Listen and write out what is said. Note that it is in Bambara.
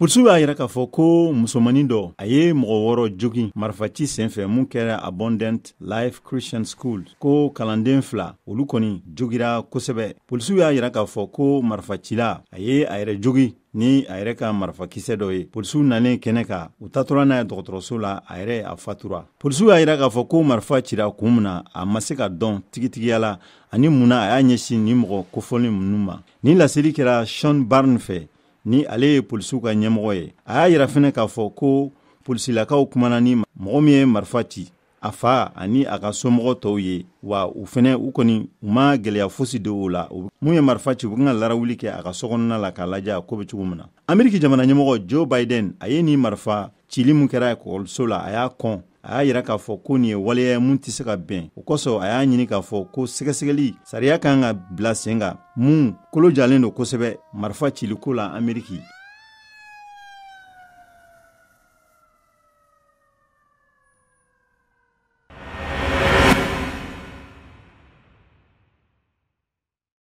Polisiw y'a yira k'a fɔ ko musomannin dɔ, a ye mɔgɔ 6 jogin marifaci senfɛ mun kɛra Abundant Life Christian School, ko kalanden 2, olu kɔni jogira kosɛbɛ. Polisiw y'a yira k'a fɔ ko marifacila, a ye a yɛrɛ jogi ni a yɛrɛ ka marifakisɛ dɔ ye. Polisiw nalen kɛnɛ kan, u tatora n'a ye dɔgɔtɔrɔso la, a yɛrɛ a fatura. Polisiw y'a yira k'a fɔ ko marifa cira kun min na, a ma se ka dɔn tigitigiya la, ani mun na a y'a ɲɛsin nin mɔgɔ kofɔlen ninnu ma. Nin laseli kɛra Sean Barnes fɛ, ni ale ye polisiw ka ɲɛmɔgɔ ye. A y'a yira fɛnɛ k'a fɔ ko polisilakaw kumana ni mɔgɔ min ye marifa ci, a fa ani a ka somɔgɔ tɔw ye, wa u fɛnɛ u kɔni u ma gɛlɛya fosi don o la. Mun ye marifa ci, u bɛ ka larawuli kɛ a ka sokɔnɔna la k'a lajɛ a ko bɛ cogo min na. Ameriki jamana ɲɛmɔgɔ Joe Biden, a ye nin marifa cili mun kɛra ekɔliso la, a y'a kɔn. A y'a yira k'a fɔ ko nin ye waleya ye mun tɛ se ka bɛn. O kosɔn a y'a ɲini k'a fɔ ko sɛgɛsɛgɛli sariya kan ka bila sen kan mun kolo jalen don kosɛbɛ marifa ciliko la Ameriki.